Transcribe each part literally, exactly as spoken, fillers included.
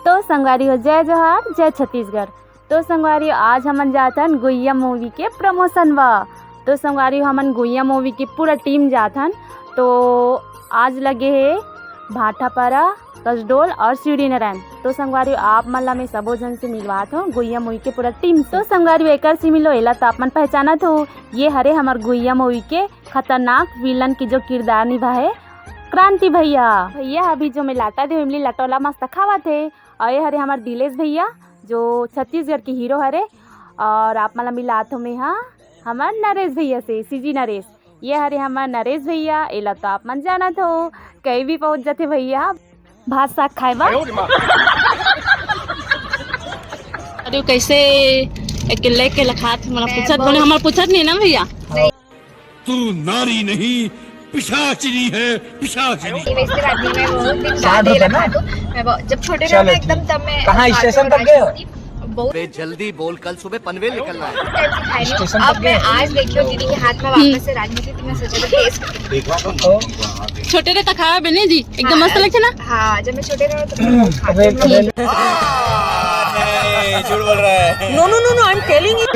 तो संगवारी हो, जय जोहार, जय छत्तीसगढ़। तो संगवारी हो, आज हमन जात हन गुइया मूवी के प्रमोशन वा। तो संगवारी हो, हमन गुइया मूवी के पूरा टीम जात हन। तो आज लगे हे भाटापारा, कसडोल और शिवरीनारायण। तो संगवारी हो, आप मन ला मैं सबो झन से मिलवात हूँ गुइया मूवी के पूरा टीम से। तो संगवारी हो, एकर से मिलो, एला तो आप मन पहचानत हो, ये हरे हमर गुइया मूवी के खतरनाक विलन के जो किरदार निभाए क्रांति भैया। भैया अभी जो मैं लाटा दे हूँ, इमली लाटोला मस्त खावत हे। और ये हरे हमर दिलेश भैया जो छत्तीसगढ़ के हीरो हरे। और आप मन ला मिलात हो मैं हा हमर नरेश भैया से, सीजी नरेश। ये हरे हमर नरेश भैया, एला तो आप मन जानत हो, कहीं भी पहुंच जाते भैया भात साग खाए बर। अरे कैसे अकेले अकेले खात, हमला पूछत बने, हमला पूछत नहीं ना भैया। तू नारी नहीं, पिशाचिनी है, पिशाचिनी। मैं इससे बात नहीं, मैं बहुत दिन बाद ये लगा तो मैं बहुत, जब छोटे रहे ना एकदम, तब मैं कहाँ स्टेशन तक गए हो? बहुत बे, जल्दी बोल, कल सुबह पनवेल निकलना है। टाइम से खाई नहीं। स्टेशन अब तक मैं गए? आज देखी हूँ दीदी के हाथ में वापस से राजनीति, तो मैं सोचा था टेस्ट। देखा तो छोटे रहे तो खावा बने जी, एकदम मस्त लगथे ना। हाँ, जब मैं छोटे रहे तो मैं बहुत खाती हूँ। नहीं, झूठ बोल रहा है। No, no, no, no, I am telling you।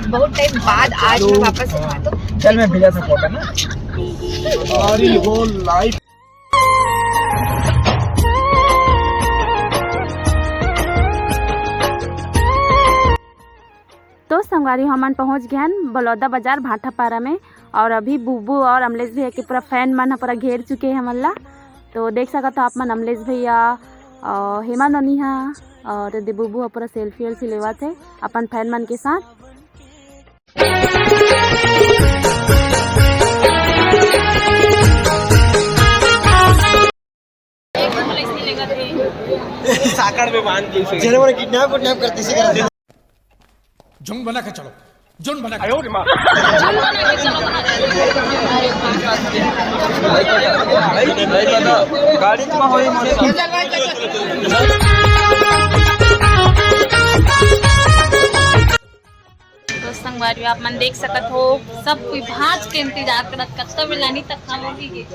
बहुत टाइम बाद आज मैं वापस से खाई तो चल, मैं भेजा था फोटो ना। सारी होल लाइफ। तो संगवारी, हमन पहुंच गए हन बलौदा बाजार भाटापारा में, और अभी बुबू और अमलेश भैया के पूरा फैन मन ह पूरा घेर चुके हे हमन ला। तो देख सकत हो आप मन, अमलेश भैया और हेमा नोनी हा और दे बुबू ह पूरा सेल्फी वेल्फी लेवत हे अपन फैन मन के साथ। साकड़ में बांध के उसे। जेने मोला किडनैप, किडनैप करते से करते। झुंड बना के चलो, झुंड बना के। गाड़ी में होई मोर। तो संगवारी, आप मन देख सकत हो, सब कोई भांज के इंतजार करत, कत्ता बेला आनी तक हम होगी।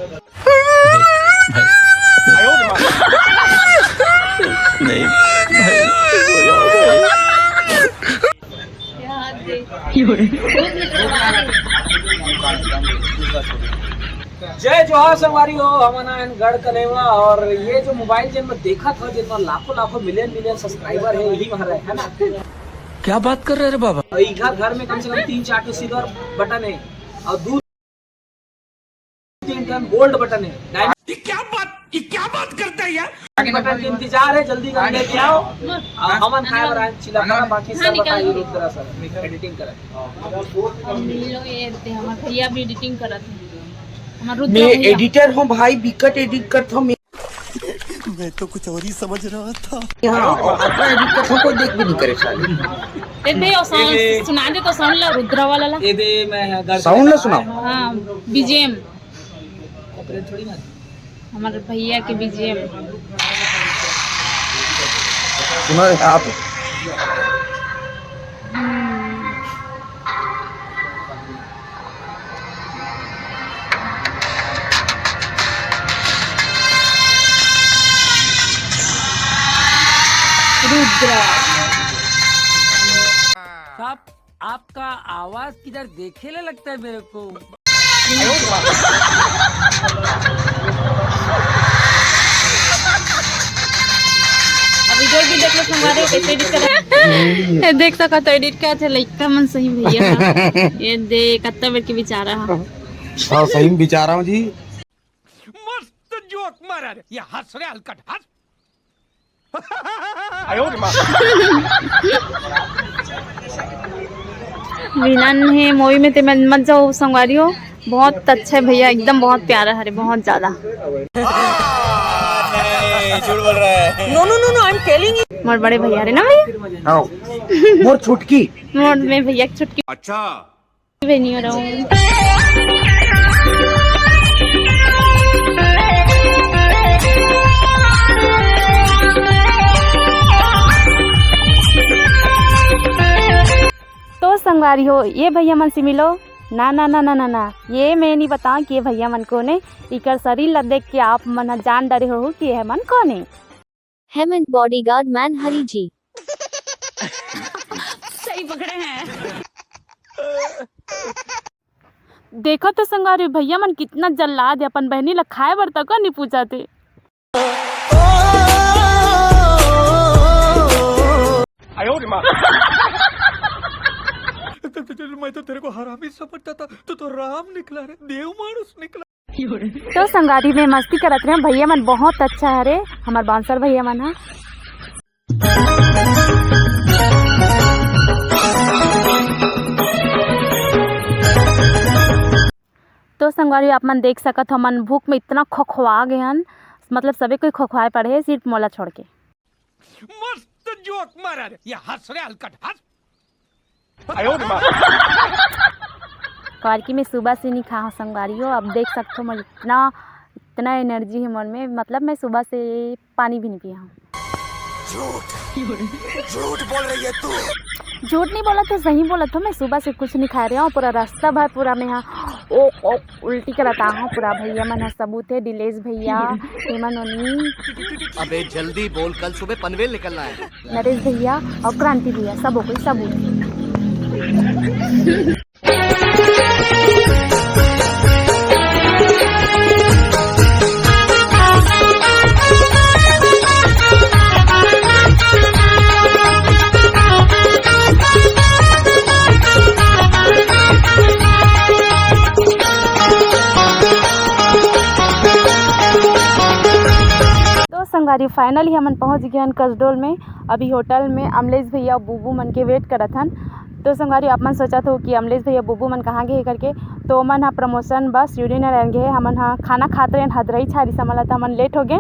नहीं। जय जोहार संगवारी हो, हमन आयन गढ़ कलेवा, और ये जो मोबाइल जेन में देखत हो, जेन में लाखों लाखों, मिलियन मिलियन सब्सक्राइबर है, यही महाराज है ना। क्या बात कर रहे रे बाबा? और ई घर, घर में कम से कम तीन चार ठो सिल्वर बटन है और दू तीन ठन गोल्ड बटन है। डायमंड ये क्या बात, ये क्या बात करता है यार? बटन के इंतजार है, जल्दी कर लेके आओ। और हमन खाए बर आए चिला खाना, बाकी सब बताइए रुद्रा सर एडिटिंग करत। अब मिलो, ये दे, हमार भैया भी एडिटिंग करत है। हमार रुद्रा मैं भैया। एडिटर हूँ भाई, बिकट एडिट करता हूँ मैं। मैं तो कुछ और ही समझ रहा था। हाँ, और अपना एडिट करता हूँ, कोई देख भी नहीं करे साले। ए दे, और साउंड सुना दे तो, साउंड ला, रुद्रा वाला ला। ए दे, मैं घर साउंड ला सुनाओ। हाँ, बीजीएम। कॉपीराइट थोड़ी ना। हमारे भैया के बीजीएम। सुना दे आप। हम्म। रुद्रा। साहब, आपका आवाज किधर देखे ले लगता है मेरे को। अभी जो भी देख लो, हमारे कैसे एडिट कर रहे हैं। ये देख सका तो एडिट का थे, लइका मन सही भैया। ये दे, कत्ता बेर के बेचारा हा। हाँ, सही में बेचारा हूँ जी। मस्त जोक मारा रे, ये हंस रे हलकट, हंस। विलन हे मूवी में, ते मन मत जाओ संगवारी हो। बहुत अच्छा है भैया, एकदम बहुत प्यारा हरे, बहुत ज्यादा। नहीं, झूठ बोल रहा है। No, no, no, no, I am telling you। मोर बड़े भैया रे ना भैया। हाँ। मोर छुटकी। मोर में भैया की छुटकी। अच्छा। बहनी हो रहा हूँ। तो संगवारी हो, ये भैया मन से मिलो। ना, ना, ना, ना, ना, ना, ये मैं नहीं बताऊँ कि ये भैया मन कौन है। इकर शरीर ला देख के आप मन जान डरे हो कि ये मन कौन है। हेमंत बॉडीगार्ड मैन हरी जी। सही पकड़े हैं। देखो तो संगवारी, भैया मन कितना जल्लाद हे, अपन बहनी ला खाए बर तक नहीं पूछा थे। मैं तो तेरे को हरामी समझता था, तू तो राम निकला रे, देव मानुष निकला। तो संगवारी में मस्ती करत रहे भैया मन, बहुत अच्छा हरे हमर बांसर भैया मन ह। तो संगवारी, आप मन देख सकत हो, मन भूख में इतना खोखवा गए हन, मतलब सबे कोई खोखवाए पड़े हे, सिर्फ मोला छोड़ के। मस्त जोक मारा रे, ये हंस रे हलकट, हंस। कॉर्की में सुबह से नहीं खा हूँ संगवारी हो। अब देख सकते हो, मैं इतना, इतना एनर्जी है मन में, मतलब मैं सुबह से पानी भी नहीं पिया हूँ। झूठ, झूठ बोल रही है तू। झूठ नहीं बोला तो सही बोला तो, मैं सुबह से कुछ नहीं खा रहा हूँ, पूरा रास्ता भर पूरा मैं यहाँ ओ, ओ, उल्टी करत आहूँ पूरा। भैया मन ह सबूत हे, दिलेश भैया, हेमन ओनी। अबे जल्दी बोल, कल सुबह पनवेल निकलना है। नरेश भैया और क्रांति भैया, सब हो गई सबूत। तो संगवारी, finally हमन पहुंच गए हन कसडोल में। अभी होटल में अमलेश भैया, बुबू मन के wait करत हन। तो संगवारी, आप मन सोचत हो कि अमलेश भैया, बुबू मन कहाँ गए करके, तो ओमन ह promotion बस यूनियन आयरन गए हे। हमन ह खाना खात रहेन हदरई छारी समला, त हमन late हो गए,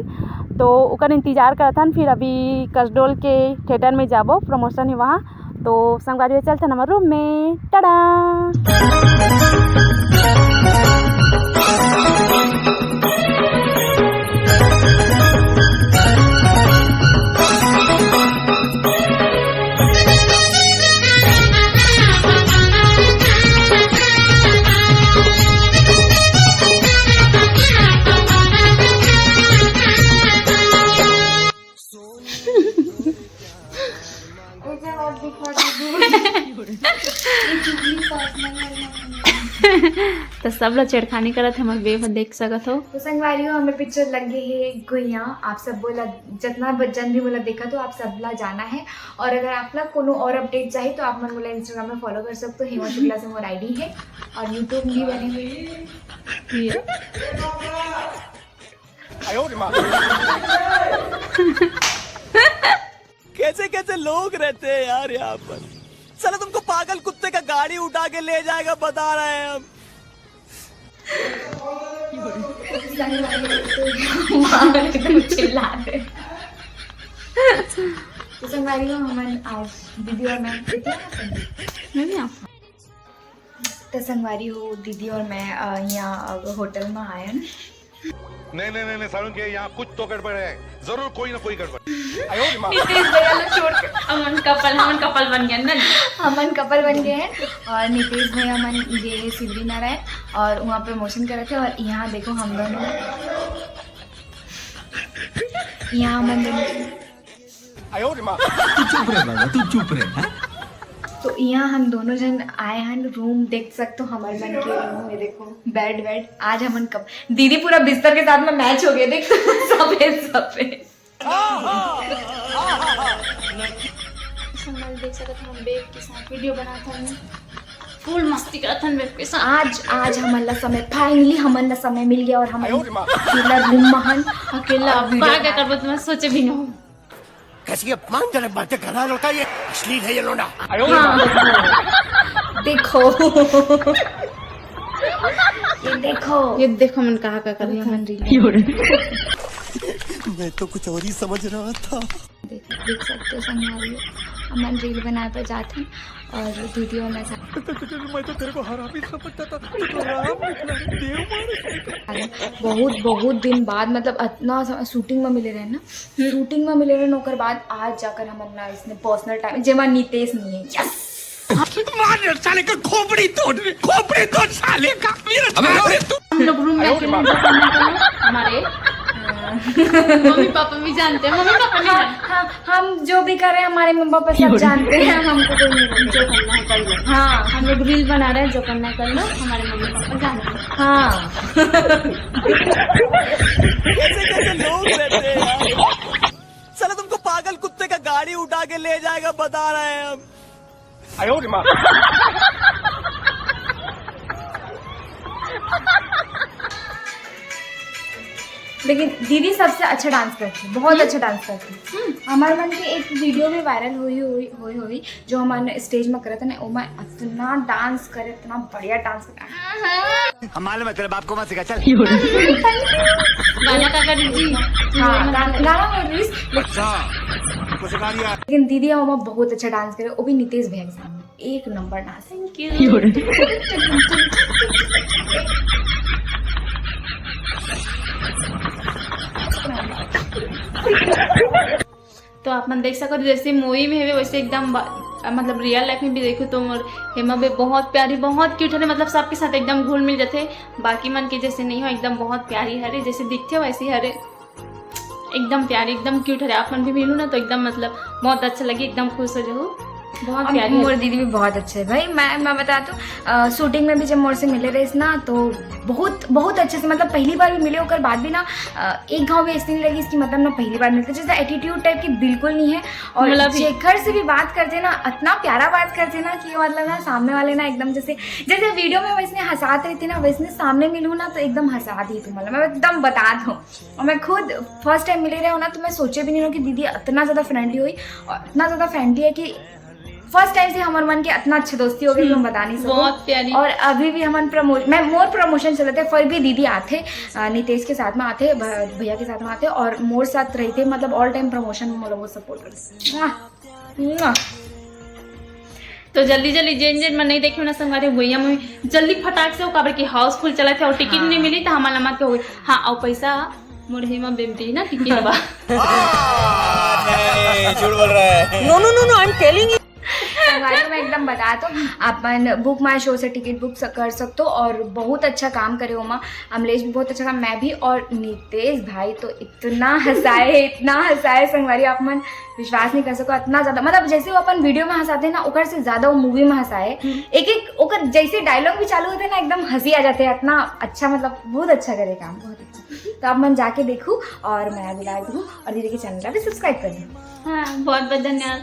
तो ओकर इंतजार करत हन। फिर अभी कसडोल के थिएटर में जाबो, promotion है वहाँ। तो संगवारी हो, चलथन हमर रूम में। टाटा। तो सब लोग छेड़खानी करत हे हमर बेब, देख सकत हो। तो संगवारी हो, हमर पिक्चर लग गए हे गुइया। आप सब बोला, जितना ब-, जन भी बोला देखा, तो आप सब ला जाना है। और अगर आप ला कोनो और अपडेट चाहिए, तो आप मन बोला इंस्टाग्राम में फॉलो कर सकते हो, हेमा शुक्ला से मोर आईडी है, और यूट्यूब भी बने हुए हैं। कैसे कैसे लोग रहते हैं यार यहाँ पर। साला तुमको पागल कुत्ते का गाड़ी उठा के ले जाएगा, बता रहे हैं हम। चिल्ला रहे। तो संगवारी हो, हमन आज दीदी और मैं, मैं भी आऊँ। तो संगवारी हो, दीदी और मैं, अ, यहाँ अब होटल में आए हैं। नहीं, नहीं, नहीं, नहीं, सारुण के यहाँ कुछ तो गड़बड़ है, जरूर कोई ना कोई गड़बड़। नितेश भैया लोग छोड़ के हमन कपल, हमन कपल बन गए ना। हमन कपल बन गए हैं और नितेश भैया मन ये सिल्वी नारायण और वहाँ पे मोशन करे थे और यहाँ देखो हम दोनों, यहाँ हमन दोनों। तू चुप रहे बाबा, तू चुप रहे, हाँ? तो यहाँ हम दोनों जन आए हैं, रूम देख सकते हो, हमारे मन के रूम में देखो, बेड वेड। आज हमन कब दीदी पूरा बिस्तर के साथ में मैच हो गए, देख सकते हो, सफेद सफेद। संगवारी देख सकत हो, हम बेब के साथ वीडियो बनात हन, फुल मस्ती करत हन बेब के साथ। आज, आज हमन ला समय, finally हमन ला समय मिल गया और हमन अकेला रूम में हन, अकेला अब वीडियो का करबो, तुम्हें सोचे भी नहीं। कैसी अपमानजनक बातें कर रहा है लड़का, ये अश्लील है ये लोंडा। देखो, ये देखो, ये देखो, मन कहाँ का कर रही है। मैं तो कुछ और ही समझ रहा था। देख, देख सकते हो संगवारी हो, हमन रील बनाए पर जात हन और दीदी और मैं साथ। मैं तो तेरे को हरामी समझता था, तू तो राम निकला, देव मानुष निकला। बहुत, बहुत दिन बाद, मतलब, इतना स-, शूटिंग में मिले रहे ना, शूटिंग में मिले रहे ना, ओकर बाद आज जाकर हमन ला इसने पर्सनल टाइम, जेमा नितेश नहीं है। यस। मार साले का खोपड़ी तोड़, खोपड़ी तोड़ साले का। मेरा अबे साले तू। हम लोग रूम में अकेले enjoy करने के लिए हमारे, अ, मम्मी पापा भी जानते हैं, मम्मी पापा नहीं हाँ, जानते। हाँ, हम जो भी कर रहे हैं, हमारे मम्मी पापा सब जानते हैं, हम हमको कोई नहीं बोलते। जो करना है कर लो। हाँ। हम लोग रील बना रहे हैं, जो करना है कर लो, हमारे मम्मी पापा जानते हैं। हाँ। कैसे कैसे लोग रहते हैं यार। साला तुमको पागल कुत्ते का गाड़ी उठा के ले जाएगा, बता रहे हैं हम। लेकिन दीदी सबसे अच्छा डांस करती है, बहुत अच्छा डांस करती है। हमारे मन के एक वीडियो भी वायरल हुई हुई हुई हुई जो हमन स्टेज में करत ना, ओमा इतना डांस करे, इतना बढ़िया डांस करे। हम मालूम है, तेरे बाप को मत सिखा, चल। गाना का कर जी। हाँ, गाना, गाना बोल रही। अच्छा, कुछ गा दिया। लेकिन दीदी ओमा बहुत अच्छा डांस करे, वो भी नितेश भैया के सामने। एक नंबर डांस। Thank you। तो आप मन देख सकत हो, जैसे मूवी में हवे वैसे एकदम बा-, मतलब रियल लाइफ में भी देखो तो मोर हेमा बे बहुत प्यारी, बहुत क्यूट हरे, मतलब सबके साथ एकदम घुल मिल जाथे। बाकी मन के जैसे नहीं हो, एकदम बहुत प्यारी हरे, जैसे दिखथे वैसे हरे, एकदम प्यारी, एकदम क्यूट हरे। आप मन भी मिलू ना तो एकदम मतलब बहुत अच्छा लगे, एकदम खुश हो जाहू। बहुत अब प्यारी मोर हरे। दीदी भी बहुत अच्छे है भाई। मैं मैं बता दूं, अ, शूटिंग में भी जब मोर से मिले रहिस ना तो बहुत बहुत अच्छे से, मतलब पहली बार भी मिले, ओकर बाद भी ना, अ, एक घाव भी ऐसे नहीं लगी इसकी, मतलब ना पहली बार मिलते, जैसे एटीट्यूड टाइप की बिल्कुल नहीं है। और मतलब शेखर से भी बात करते ना, इतना प्यारा बात करते ना कि मतलब ना सामने वाले ना एकदम जैसे, जैसे वीडियो में वैसने हंसात रहिथे ना, वैसने सामने मिलूँ ना तो एकदम हंसा दी तुम, मतलब मैं एकदम बता दूँ। और मैं खुद फर्स्ट टाइम मिले रहे हो ना तो मैं सोचे भी नहीं हूँ कि दीदी इतना ज़्यादा फ्रेंडली हुई और इतना ज़्यादा फ्रेंडली है कि फर्स्ट टाइम से हमर मन के इतना अच्छी दोस्ती हो गई, हम बता नहीं सकते। बहुत प्यारी। और अभी भी हमन प्रमो-, मैं मोर प्रमोशन चलत हे, फिर भी दीदी आथे, अ, नितेश के साथ में आथे, भ-, भैया के साथ में आथे और मोर साथ रहिथे, मतलब ऑल टाइम प्रमोशन में मोला बहुत सपोर्ट करथे। मुआ, मुआ। तो जल्दी जल्दी जेन जेन मन नहीं देखे हो ना संगवारी, भैया में जल्दी फटाक से हो, काबर कि हाउसफुल चलत हे और टिकट नहीं मिली तो हमारा लम्बा के हो गई। हाँ, और पैसा मोर हेमा बेमती ना टिकट बा। नहीं, झूठ बोल रहा है। No, no, no, no, I am telling you। संगवारी, मैं एकदम बता तो अपन बुक माई शो से टिकट बुक स-, कर सकते हो और बहुत अच्छा काम करे ओमा। अमलेश भी बहुत अच्छा काम, मैं भी, और नितेश भाई तो इतना हंसाए, इतना हंसाए संगवारी, आप मन विश्वास नहीं कर सको, इतना ज्यादा, मतलब जैसे वो अपन वीडियो में हंसाते हैं ना, ओकर से ज्यादा वो मूवी में हंसाए। एक एक ओकर जैसे डायलॉग भी चालू होते हैं ना, एकदम हंसी आ जाते हैं, इतना अच्छा, मतलब बहुत अच्छा करे काम, बहुत अच्छा। तो आप मन जाके देखू और मैं भी डाल दूँ और दीदी के चैनल का भी सब्सक्राइब कर दूँ। हाँ, बहुत बहुत धन्यवाद।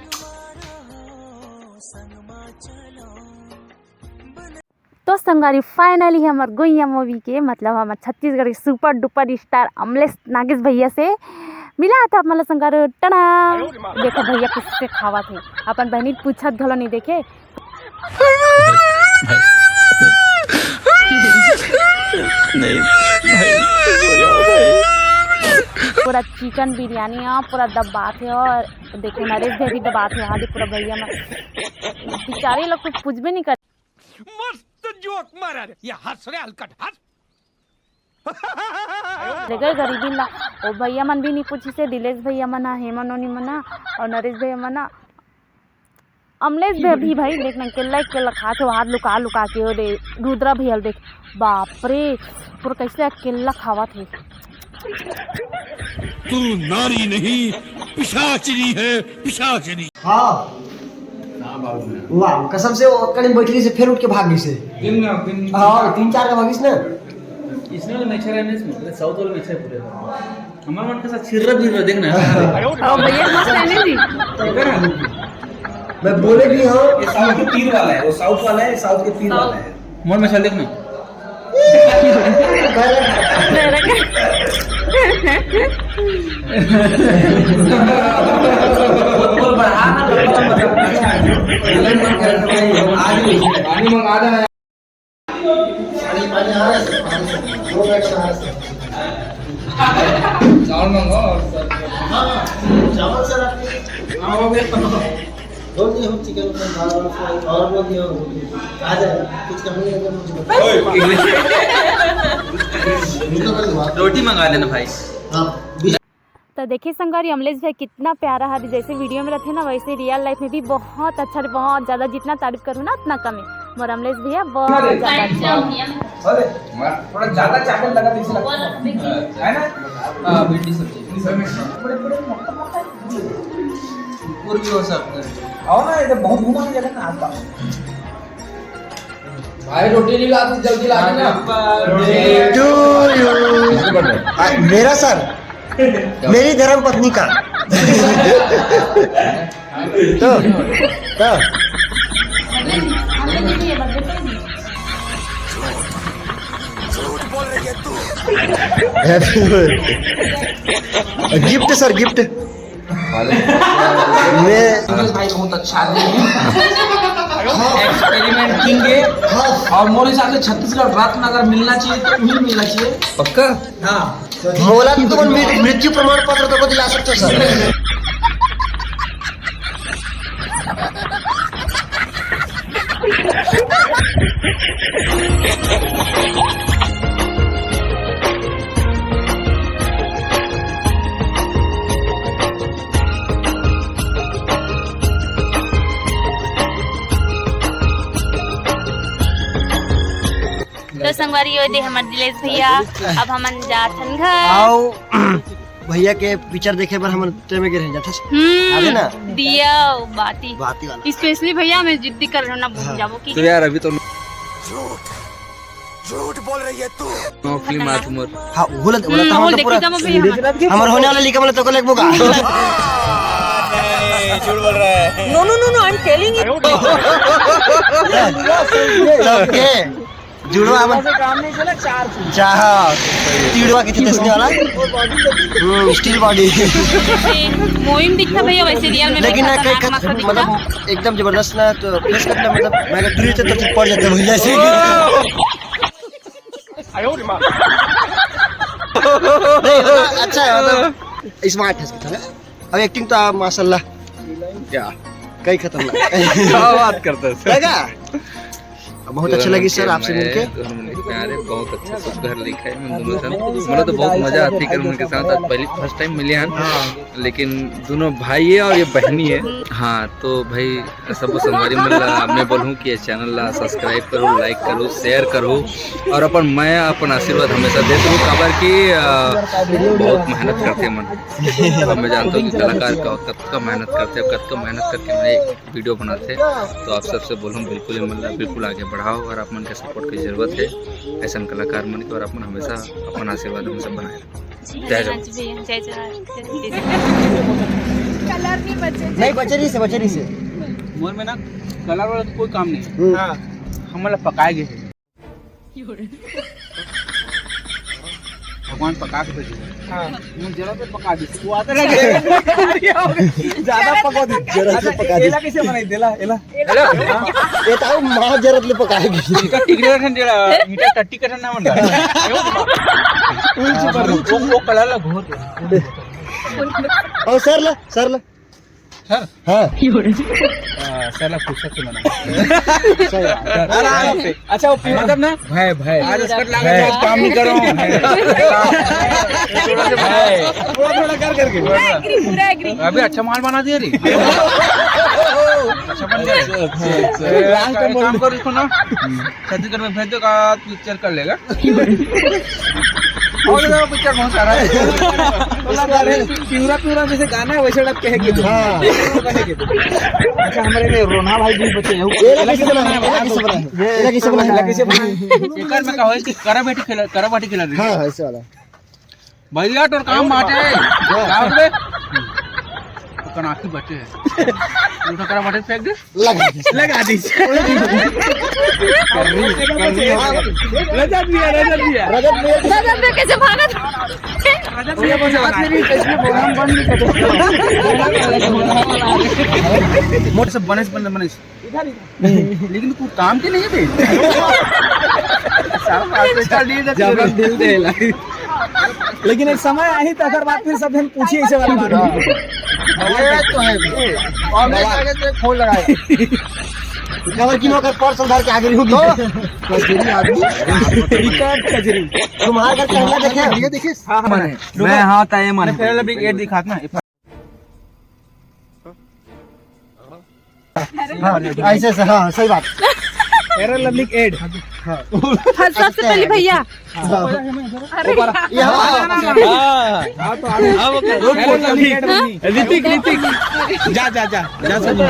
तो संगवारी, फाइनली हमर गुइया मूवी के, मतलब हमर छत्तीसगढ़ के super duper star Amlesh Nagesh भैया से मिला था। मतलब संगवारी, टना, देखो भैया किससे खावा थे, अपन बहनी पूछत घलो नहीं देखे। पूरा चिकन बिरयानी है, पूरा दबात है। और देखो नरेश भैया भी दबात है, आदि पूरा भैया में बेचारे लोग तो कुछ भी नहीं कर। मस्त जोक मारा रे, ये हंस रे हलकट, हंस। देखो गरीबी ना, वो भैया मन भी नहीं पूछी से, दिलेश भैया मना, हेमा नोनी मना और नरेश भैया मना। अमलेश भैया भी भाई देख ना, केला केला खात हो, हाथ लुका लुका के। ओ दे, रुद्रा भैया देख, बाप रे, पूरा कैसे अकेला खावा थे। तू नारी नहीं, पिशाचिनी है, पिशाचिनी। हाँ। वाह, कसम से वो कहीं बैठ गई से फिर उठ के भाग गई से। दिन ना, दिन हाँ, तीन चार का भागिस ना। इसने वाला मैच है, इसमें साउथ वाला मैच है पूरे। हमारा मन का साथ छिर्रा भी देखना है। ओ भैया, मस्त है नहीं जी। मैं बोले भी हाँ। ये साउथ के तीर वाला है, वो साउथ वाला है, साउथ के तीर वाला है। मोर में चल देखना। बोल बढ़ा ना, लंबा लंबा कर। आज ही पानी मंगा देना। पानी, पानी आ रहा है सर, पानी सर। दो मिनट में आ रहा है सर। चावल मंगाओ और सर। हाँ, हाँ, चावल सर आपके। हाँ, हो गया। दो नहीं, हम चिकन का दाल और फ्राई और बोल दिया, हो गया। आ जाएगा, कुछ कमी है तो मुझे बताओ। ओए, रोटी मंगा लेना भाई। हाँ, तो देखिए संगवारी, अमलेश भाई कितना प्यारा है, जैसे वीडियो में रहते हैं ना, वैसे रियल लाइफ में भी बहुत अच्छा, बहुत ज़्यादा, जितना तारीफ करूँ ना उतना कम है। मोर अमलेश भैया बहुत ज्यादा अच्छा। अरे, थोड़ा ज्यादा चावल लगा, मीठा लगता है। है ना? हाँ, भिंडी सब्जी। बड़े बड़े मोटा मोटा और भी हो सकता है। आओ ना, इधर बहुत घूमा नहीं जाता ना आसपास। भाई, रोटी नहीं लाती, जल्दी ला देना। To you। आ, मेरा सर, मेरी धर्म पत्नी का। तो, तो। Happy birthday। Gift sir, gift। मैं भाई बहुत अच्छा आदमी है। Experiment किंग है। और मोर हिसाब से छत्तीसगढ़ रत्न अगर मिलना चाहिए तो उन्हीं मिलना चाहिए। पक्का? हाँ। मोला तो तुमन मृ-, मृत्यु प्रमाण पत्र तो को दिला सकते हो सर। तो संगवारी हो दे हमर दिलेश भैया, अब हमन जाथन घर। आओ, भैया के पिक्चर देखे बर हमन टेमे के रह जाथस। हम्म, आगे ना? दिया बाती। बाती वाला। Specially भैया, मैं जिद्दी कर रहा हूँ ना, भूल हाँ। जाबो कि तो यार, अभी तो झूठ, झूठ बोल रही है तू। नौकरी मात मोर। हाँ, बोला, बोला हम्म, तो हम वो तो लेके पूरा जाबो भैया हमन। हमर होने वाला लिखा मतलब तो को लेके बोगा। नहीं, झूठ बोल रहा है। No, no, no, no, I am telling you। सबके जुड़वा मन से काम नहीं चला, चार फुट। चाह, तिड़वा की थी तसने वाला। हम्म, steel body। मोइन दिखता भैया वैसे real में लेकिन ना, खतरनाक कई खत-, मस्त दिखता। मतलब, एकदम जबरदस्त ना, तो face कट ना, मतलब, मैं अगर दूर से तो पड़ जाता भैया से। नहीं, मतलब, अच्छा है, मतलब, smart है इसकी तरह। अब acting तो आप माशाल्लाह। क्या? कई खतरनाक। क्या बात करते हैं सर? है क्या? बहुत अच्छा लगी सर आपसे मिलके। दोनों मन के प्यारे, बहुत अच्छा सुघर लिखा है मन दोनों जन। मतलब तो बहुत मजा आती है मन के साथ। आज पहली first time मिले हैं, हाँ। लेकिन दोनों भाई है और ये बहनी है। हाँ, तो भाई सब संगवारी मन ला मैं बोलूँ कि ये channel ला subscribe करो, like करो, share करो और अपन मैं अपन आशीर्वाद हमेशा देते रहो, काबर कि, अ, बहुत मेहनत करते हैं मन। अब मैं जानता हूँ कि कलाकार का कतका मेहनत करते हैं, कतका मेहनत करके मैं video बनाते हैं। तो आप सबसे बोलूँ, बिल्कुल ये मन ला बिल्कुल आगे बढ़ाओ और आप मन के support की जरूरत है ऐसा कलाकार मन के, और आप मन हमेशा अपन आशीर्वाद हमेशा बनाए रखें। जय जोहार। धन्यवाद भैया, जय जोहार। कलर नहीं बचे। नहीं, बचे नहीं से, बचे नहीं से। मोर में ना कलर वाला तो कोई काम नहीं। हम्म। हाँ। हमन ला पकाए गे हे। भगवान पका के भेजे। हाँ। मैं जरा से पका दी, वो आता रह गया। ज्यादा पका दी। जरा से पका दी। एला कैसे बनाई देला, एला? एला? ये तो माँ जरत ले पकाएगी। इनका टिकरे का ठंडा, इनका टट्टी का ठंडा मन रहा। वो, वो कलर ला घोर। और सर ला, सर ला। सर? हाँ। आ, सर ला फुर्सत से मना। सही बात। अरे, अच्छा, वो मतलब ना, भय, भय। आज स्कर्ट लगा भय। आज काम नहीं करो। भय। थोड़ा थोड़ा कर करके। पूरा agree, पूरा agree। अभी अच्छा माल बना दिया रे। अच्छा बन गया। अच्छा, अच्छा, अच्छा। ए, last time काम करो इसको ना। छत्तीसगढ़ में भेज दो, का पिक्चर कर लेगा। और ज्यादा पिक्चर बहुत सारा है। पिंगुरा पिंगुरा जैसे गाना है, वैसे टाइप कहेंगे। हाँ। कहेंगे। अच्छा, हमारे में रोना भाई भी बचे हैं। ये लगे से बना है, ये लगे से बना है। ये लगे से बना है। लगे से बना है। एकर में का होय कि कराबाटी खेला, कराबाटी खेला रही। हाँ, हाँ, ऐसे वाला। भैया, तोर काम बाटे। हाँ। का होत बे? ओकर आँखी बचे है। उठा कराबाटी फेंक दे। लगा दी। लगा दी। रजत भैया, रजत भैया। रजत भैया। रजत भैया कैसे भागा था? रजत भैया कैसे भागा था? मोटे से बने से बने, बने से। लेकिन कुछ काम के नहीं थे। सारा बात तो चल रही है, जब हम दिल दे ला। लेकिन एक समय आही, तकर बाद फिर सब जन पूछी ऐसे वाला बात। ये तो है। और मैं आगे तो एक फोन लगाया। कवर की नौकर पर्स उधार के आगे नहीं होगी। कजरी आदमी। रिकॉर्ड कजरी। तुम्हारे घर कहना देखे? ये देखिए। हाँ, हाँ, मने। मैं हाँ, ताए मने। पहले भी एड दिखात ना। हाँ, ऐसे से, हाँ, सही बात। फेयर लवली के एड। हाँ। फंस सबसे पहले भैया। हाँ। अरे यहाँ। हाँ। हाँ, तो आगे। हाँ, वो कर। फेयर लवली के एड बनी। ऋतिक, ऋतिक। जा, जा, जा, जा, संजू।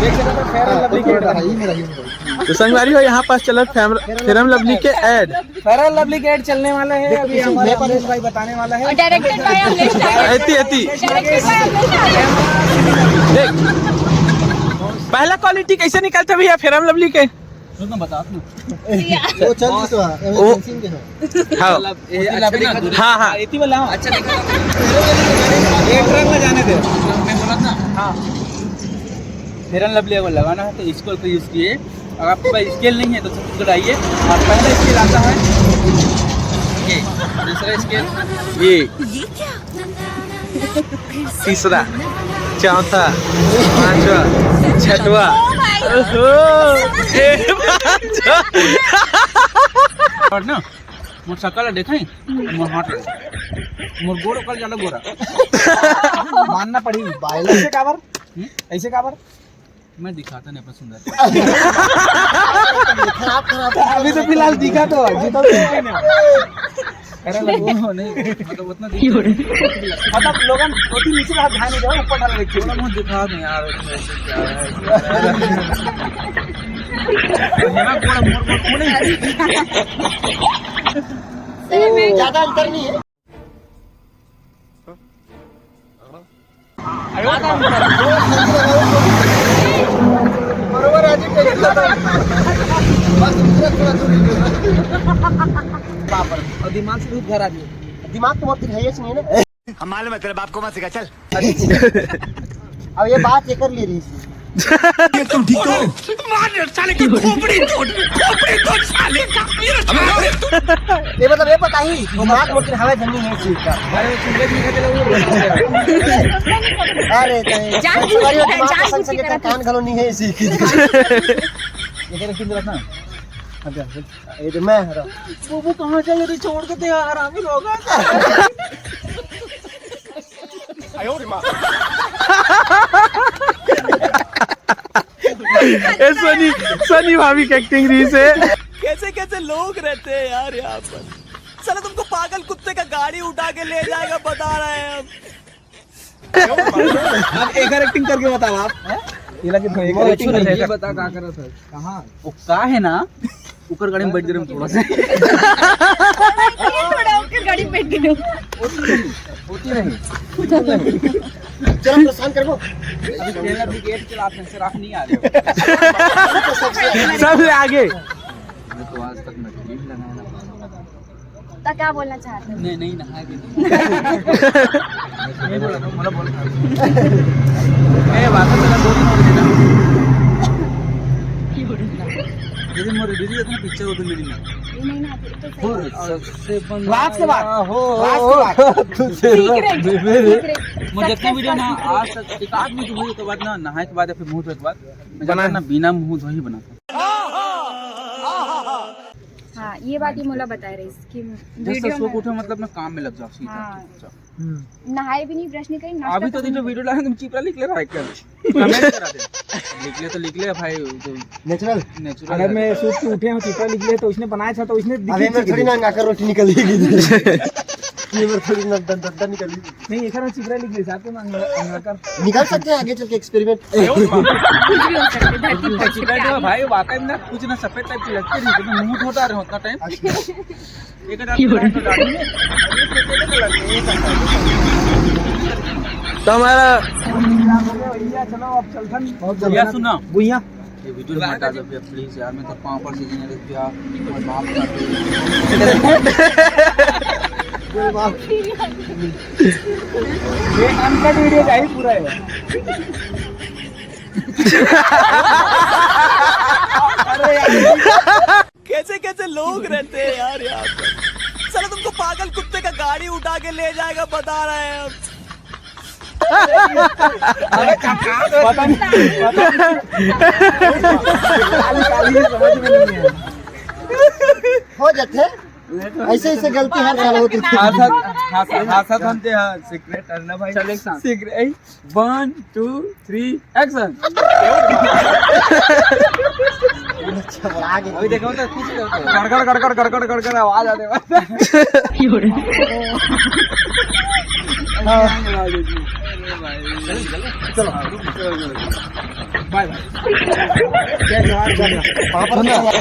देख सकते हो, फेयर लवली के एड बनी। तो संगवारी हो, यहाँ पास चलत फेयर, फेयर लवली के एड। फेयर लवली के एड चलने वाला है अभी, हमारे अमलेश भाई बताने वाला है। और डायरेक्टेड बाय अमलेश भाई। एती, एती। डायरेक्टेड बाय अमलेश भाई। देख, पहला क्वालिटी कैसे निकलता भैया फेयर लवली के? सुन ना, बता ना। वो चल रही तो है, वो इमरजेंसी के है। हाँ। मतलब, ये अच्छा दिखा, हाँ, हाँ। इतनी वाला, हाँ। अच्छा दिखा। ये ट्रक में जाने दे। मैं बोला ना। हाँ। फेयर लवली अगर लगाना है तो इसको तो यूज़ किए। अगर आपके पास स्केल नहीं है तो छत्तीसगढ़ आइए। और पहला स्केल आता है ये, दूसरा स्केल ये, तीसरा, चौथा, पांचवा, छठवा। ओहो, ए, पांचवा। और ना, मोर शकल देखा ही, मोर हाथ, मोर गोड़ ओकर ज्यादा गोरा। मानना पड़ी। बायला। ऐसे काबर? हम्म? ऐसे काबर? मैं दिखाता नहीं अपना सुंदर। खराब, खराब। अभी तो फिलहाल दिखा तो, जूता तो नहीं पहने। अरे वो नहीं, मतलब उतना दिखता नहीं। मतलब लोगन दो तीन नीचे हाथ ध्यान नहीं जाओ, ऊपर डाल रखिए। थोड़ा बहुत दिखा दो यार, उसमें ऐसे क्या है, क्या है। तो है ना, थोड़ा मोर, मोर, मोर नहीं। सही में। ज्यादा अंतर नहीं है। बरोबर आजी, टेंशन लो। बस दूसरा थोड़ा दूर ही। बाप रे, और दिमाग से धूप घर आ गई। दिमाग तो बहुत है ही नहीं ना। हम मालूम है, तेरे बाप को मत सिखा, चल। अब ये बात ये कर ले रही थी। ये तुम ठीक हो? मार साले की खोपड़ी तोड़, खोपड़ी तोड़ साले का। ये साले तू। ये मतलब ये पता ही, दिमाग में हवा जमी है इस चीज का। अरे, वो सूरज नहीं खाते लोग। अरे, तो ये जान बूझ के, हमारे दिमाग जान का बूझ के संग करता है। कान घलो नहीं है इसी की। ये क्या रखी अंदर रखना? अच्छा, ये तो मैं हरा। वो, वो कहाँ चले रे, छोड़ के दे यार, हम ही लोग हैं। ए, सनी, सनी भाभी की एक्टिंग रही से। कैसे कैसे लोग रहते हैं यार यहाँ पर। साला तुमको पागल कुत्ते का गाड़ी उठा के ले जाएगा, बता रहे हैं हम। आप एक एक्टिंग करके बताओ आप। ये लगे तो एक वो एक्टिंग ये करके बता, कहाँ कर रहा था? कहाँ? वो का है ना, ऊपर गाड़ी में बैठ गए हम थोड़ा सा। थोड़ा ऊपर गाड़ी में बैठ गए। होती नहीं। चलो, प्रस्थान कर वो। अभी पहला ब्रिगेड चलाते हैं, सर, आप नहीं आ रहे हो। सबसे आगे। मैं तो आज तक मैं क्रीम लगाया ना। तो क्या बोलना चाहते हो? नहीं, नहीं, नहाए भी नहीं। नहीं बोला, बोला, बोला। ए, बात तो मेरा दो दिन हो गया ना। दीदी, मोर दीदी इतना पिक्चर होते मेरी ना। ये नहीं ना, तो सही। और सबसे बंदा लास्ट के बाद। हो, लास्ट के बाद। तू सीख रहे, सीख रहे। मोर जितना वीडियो ना, आज तक एक आध वीडियो हुई के बाद ना, नहाए के बाद या फिर मुंह धोए के बाद, मैं बना ना, बिना मुंह धोए ही बनाता हूँ। हाँ, ये बात ये मोला बताए रहिस कि जैसे वीडियो सो में उठे, मतलब, मैं काम में लग जाओ, सीधा हाँ। चुपचाप। हम्म। नहाए भी नहीं, ब्रश नहीं करी, नाश्ता अभी तो कभी देखो, नहीं। वीडियो डाले, तुम चिपरा लिख ले रहा है क्या? कमेंट करा दे। लिख ले तो लिख ले भाई, तो नेचुरल। नेचुरल अगर है। मैं सूत के उठे हूँ, चिपरा लिख ले, तो उसने बनाया था, तो उसने दिखी अरे, मैं थोड़ी ना अंगाकर रोटी निकल गई। ये बार थोड़ी ना दन-, दन-, दन निकल गई। नहीं, एक बार चिपरा लिख ले, साथ में अंग-, अंगाकर। निकाल सकते हैं आगे चल के एक्सपेरिमेंट। कुछ भी हो सकता है, धरती पर चिपरा चिपरा दो। भाई, वाकई में ना, कुछ ना सफेद टाइप की लगती नहीं, तो मुंह धोता रहे उतना टाइम। अच्छा। एक हजार की तो डाली है। तो हमारा भैया, चलो, अब चलथन। बहुत जल्दी। भैया, सुना। भैया। ये वीडियो मत डालो भैया, प्लीज यार, मैं तो पाँव पर सीजन है भैया, मैं माफ कर दो। ये अनकट वीडियो चाहिए पूरा है। अरे यार, कैसे कैसे लोग रहते हैं यार यहाँ पर। साला तुमको पागल कुत्ते का गाड़ी उठा के ले जाएगा, बता रहे हैं हम। अरे काका, पता नहीं, पता नहीं। खाली, खाली ये समझ में नहीं है। हो जाते हैं। ऐसे, ऐसे गलती हर साल होती है। हाथ, हाथ, हाथ, हाथ, हाथ, हाथ, सीक्रेट है ना भाई? चल, एक साथ। Secret, A, one, two, three, action. अभी देखो तो कुछ गड़गड़, गड़गड़, गड़गड़, गड़गड़ आवाज आने वाला है। चलो, चलो, चलो, चलो। बाय बाय। जय जोहार, जय जोहार। पापा, धन्यवाद।